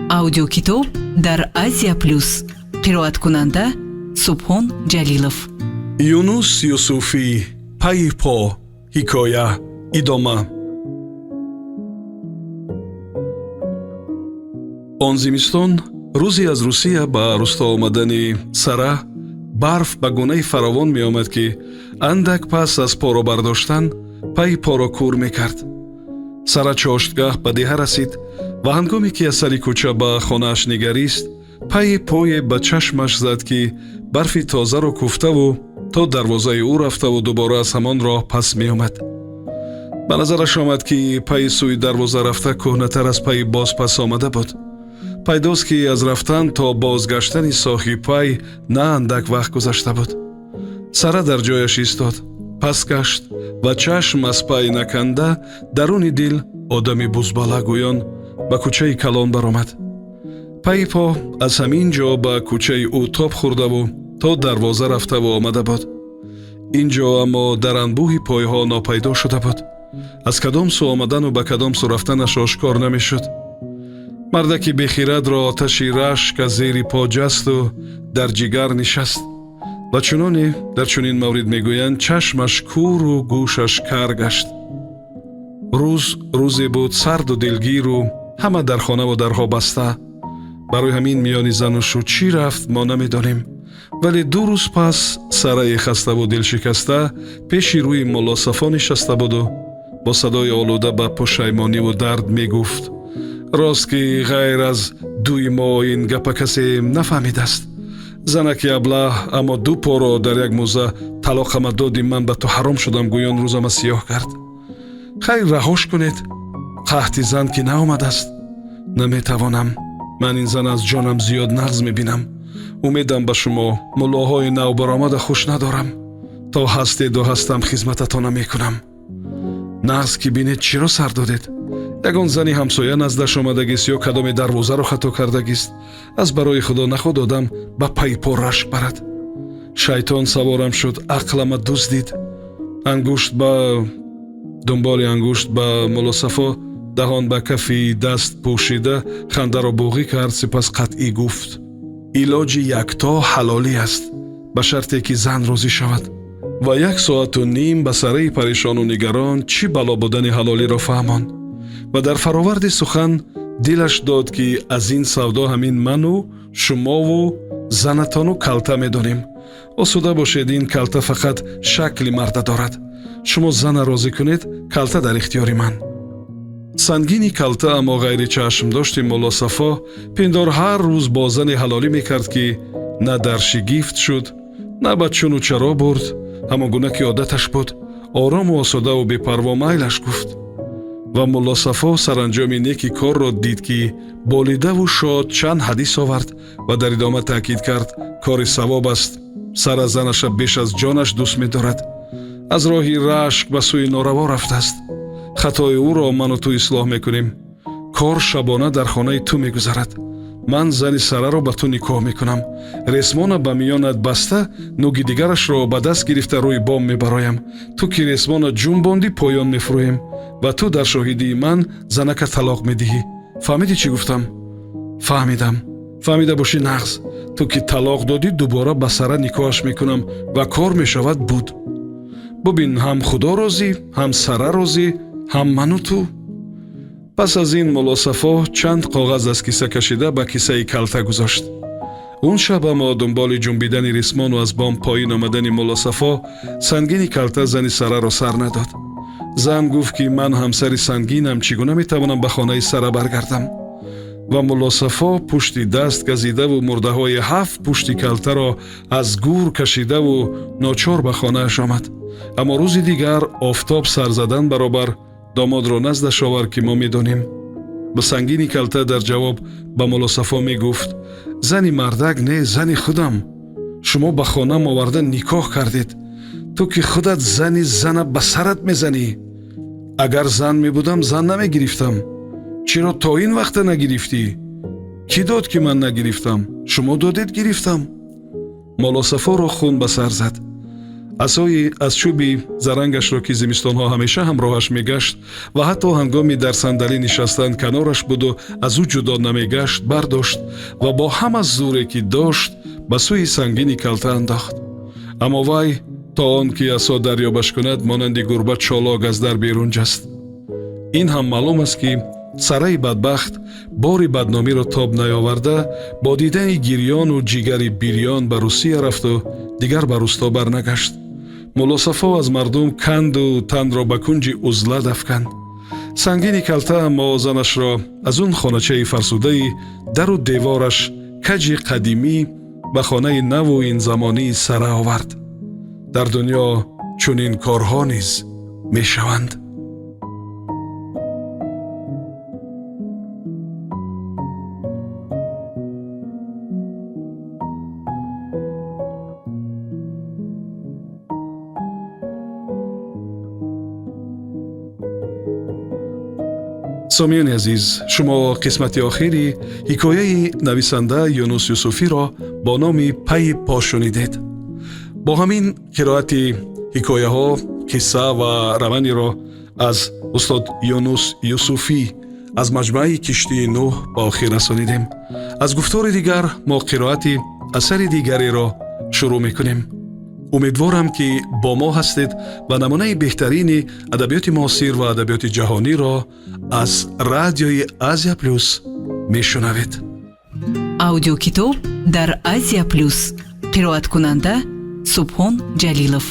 Аудиокитоб дар Азия Плюс. Қироаткунанда Субҳон Ҷалилов. Юнус Юсуфӣ, «Пайи по», ҳикоя, идома. Он зимистон рӯзе аз Русия ба русто омадани Сара барф ба гунаи фаровон меомад, ки андак пас аз поро бардоштан пайи поро кур мекард. Сара чоштгаҳ ба деҳа расид ва ҳангоме ки аз сари кӯча ба хонааш нигарист, пайи пое ба чашмаш зад, ки барфи тозаро куфтаву то дарвозаи ӯ рафтаву дубора аз ҳамон роҳ пас меомад. Ба назараш омад, ки пайи сӯи дарвоза рафта кӯҳнатар аз пайи боз пас омада буд. Пайдост, ки аз рафтан то бозгаштани соҳибпай на андак вақт гузашта буд. Сара дар ҷояш истод, пас гашт ва чашм аз пай наканда, даруни дил одами бузбала гӯён ба кӯчаи калон баромад. Пайи по аз ҳамин ҷо ба кӯчаи ӯ тоб хӯрдаву то дарвоза рафтаву омада буд. Ин ҷо аммо дар анбӯҳи пойҳо нопайдо шуда буд. Аз кадом сӯ омадану ба кадом сӯ рафтанаш ошкор намешуд. Мардаки бехирадро оташи рашк аз зери по ҷасту дар ҷигар нишаст ва чуноне дар чунин маврид мегӯянд, чашмаш куру гӯшаш кар гашт. Рӯз рӯзе буд сарду дилгиру ҳама дар хонаву дарҳо баста. Барои ҳамин миёни зану шу чӣ рафт, мо намедонем, вале 2 рӯз пас Сараи хаставу дилшикаста пеши рӯи Муллосафо нишаста буду бо садои олуда ба пушаймониву дард мегуфт: «Рост ки ғайр аз дуи мо ин гапа касе нафаҳмидааст. Занаки аблаҳ аммо ду поро дар як мӯза талоқама доди, ман ба ту ҳаром шудам гӯён рӯзама сиёҳ кард. Хайр, раҳош кунед, қаҳти зан ки наомадааст. Наметавонам, ман ин зан аз ҷонам зиёд нағз мебинам. Умедам ба шумо муллоҳои навбаромада хуш надорам. То ҳастеду ҳастам, хизмататона мекунам. Нағз ки бинед, чиро сар додед? Ягон зани ҳамсоя наздаш омадагист ё кадоме дарвозаро хато кардагист? Аз барои Худо наход одам ба пайи по рашк барад. Шайтон саворам шуд, ақлама дуздид». Ангушт ба дунболи ангушт ба Муллосафо, даҳон ба кафи даст пӯшида, хандаро буғӣ кард. Сипас қатъӣ гуфт: «Илоҷи якто ҳалолӣ аст, ба шарте ки зан розӣ шавад». Ва як соату ним ба Сараи парешону нигарон чӣ бало будани ҳалолиро фаҳмонд ва дар фароварди сухан дилаш дод, ки аз ин савдо ҳамин ману шумову занатону калта медонем. Осуда бошед, ин калта фақат шакли марда дорад. Шумо зана розӣ кунед, калта дар ихтиёри ман. Сангини калта аммо ғайри чашмдошти Муллосафо пиндор ҳар рӯз бо зани ҳалолӣ мекард, ки на дар шигифт шуд, на ба чуну чаро бурд. Ҳамон гуна ки одаташ буд, орому осудаву бепарво майлаш гуфт. Ва Муллосафо саранҷоми неки корро дид, ки болидаву шод чанд ҳадис овард ва дар идома таъкид кард: кори савоб аст, Сара занаша беш аз ҷонаш дӯст медорад, аз роҳи рашк ба сӯи нораво рафтааст. Хатои ӯро ману ту ислоҳ мекунем. Кор шабона дар хонаи ту мегузарад. Ман зани Сараро ба ту никоҳ мекунам. Ресмона ба миёнат баста, нуги дигарашро ба даст гирифта, рӯи бом мебароям. Ту ки ресмона ҷунбондӣ, поён мефурӯем ва ту дар шоҳидии ман занака талоқ медиҳӣ. Фаҳмидӣ, чӣ гуфтам? Фаҳмидам. Фаҳмида бошӣ, нағз. Ту ки талоқ додӣ, дубора ба Сара никоҳаш мекунам ва кор мешавад буд. Бубин, ҳам Худо розӣ, ҳам Сара розӣ, ҳам ману ту. Пас аз ин Муллосафо чанд коғаз аз киса кашида, ба кисаи калта гузошт. Он шаб аммо дунболи ҷунбидани рисмону аз бом поин омадани Муллосафо сангини калта зани Сараро сар надод. Зан гуфт, ки ман ҳамсари Сангинам, чӣ гуна метавонам ба хонаи Сара баргардам? Ва Муллосафо пушти даст газидаву мурдаҳои ҳафт пушти калтаро аз гӯр кашидаву ночор ба хонааш омад. Аммо рӯзи дигар офтоб сар задан баробар домодро наздаш овард, ки мо медонем. Ба сангини калта дар ҷавоб ба Муллосафо мегуфт: «Зани мардак не, зани худам. Шумо ба хонаам оварда никоҳ кардед. Ту ки худат зани зана ба сарат мезанӣ. Агар зан мебудам, зан намегирифтам. Чиро то ин вақта нагирифтӣ? Кӣ дод, ки ман нагирифтам? Шумо додед, гирифтам». Муллосафоро хун ба сар зад. Асои аз чӯби зарангашро, ки зимистонҳо ҳамеша ҳамроҳаш мегашт ва ҳатто ҳангоми дар сандалӣ нишастан канораш буду аз ӯ ҷудо намегашт, бардошт ва бо ҳама зӯре, ки дошт, ба сӯи сангини калта андохт. Аммо вай то он ки асо дарёбаш кунад, монанди гурба чолок аз дар берун ҷаст. Ин ҳам маълум аст, ки Сараи бадбахт бори бадномиро тоб наёварда, бо дидани гирёну ҷигари бирён ба Русия рафту дигар ба русто барнагашт. Муллосафо аз мардум канду танро ба кунҷи узлат афканд. Сангини калта аммо занашро аз он хоначаи фарсудаи дару девораш каҷи қадимӣ ба хонаи наву инзамонии Сара овард. Дар дунё чунин корҳо низ мешаванд. Сомиёни азиз, шумо қисмати охири ҳикояи нависанда Юнус Юсуфиро бо номи «Пайи по» шунидед. Бо ҳамин қироати ҳикояҳо, қисса ва романиро аз устод Юнус Юсуфӣ аз маҷмӯаи «Киштии Нӯҳ» ба охир расонидем. Аз гуфтори дигар мо қироати асари дигареро шурӯъ мекунем. Умедворам, ки бо мо ҳастед ва намунаи беҳтарини адабиёти муосир ва адабиёти ҷаҳониро аз радиои Азия Плюс мешунавед. Аудиокитоб дар Азия Плюс. Қироаткунанда Субҳон Ҷалилов.